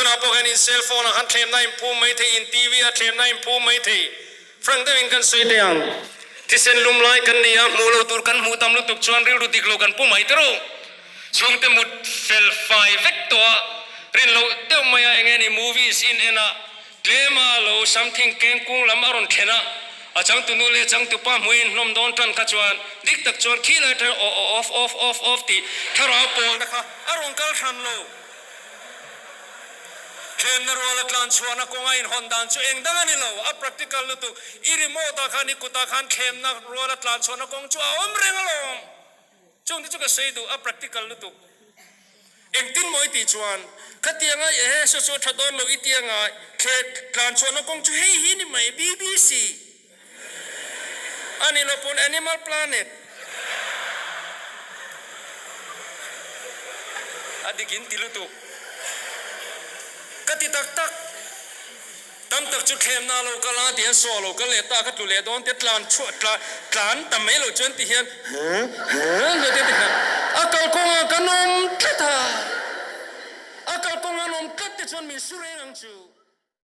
Tunah pawh hian in cell phone ah khan thlemna in phum mai thei, in TV ah thlemna in phum mai thei. Frank deuhin kan sawi teh ang. Thisen lum lai kan nei a, hmuh lo tur kan hmuh tam lutuk chuan rilru dik lo kan pu mai ta rawh. Chhungte mut fel fai vek tawh a, rin loh deuh mai a enge ni movies in en a, tlem a lo something keng kung lam a rawn thlen a, a changtu nu leh changtu pa hmuh in hlawm dawn tan kha chuan dik tak chuan khi lai atang aw aw off off off off tih thlarau pawlna kha a rawn kal hran lo. Thlemna ruala tlan chhuahna kawnga inhawn dan chu eng dang a ni lo, a practical lutuk. I remote ah khan i kutah khan thlemna ruala tlan chhuahna kawng chu a awm reng alawm. Chungte chu ka sawi duh, a practical lutuk. Engtin maw i tih chuan, khatianga ehe saw chu a tha dawn lo i ti anga thle tlan chhuahna kawng chu hei hi ni mai, BBC a ni lo pawn Animal Planet. A dik in ti lutuk. Ka ti tak tak. Tam tak chu thlemna lo kal a ti hian saw lo kal leh ta ka tlu leh dawn te tlan chhuah tla tlan ta mai lo chuan ti hian he he he te ti hian a kalkawng ah kan awm tlat a, a kalkawng an awm tlat te chuan min su reng ang chu.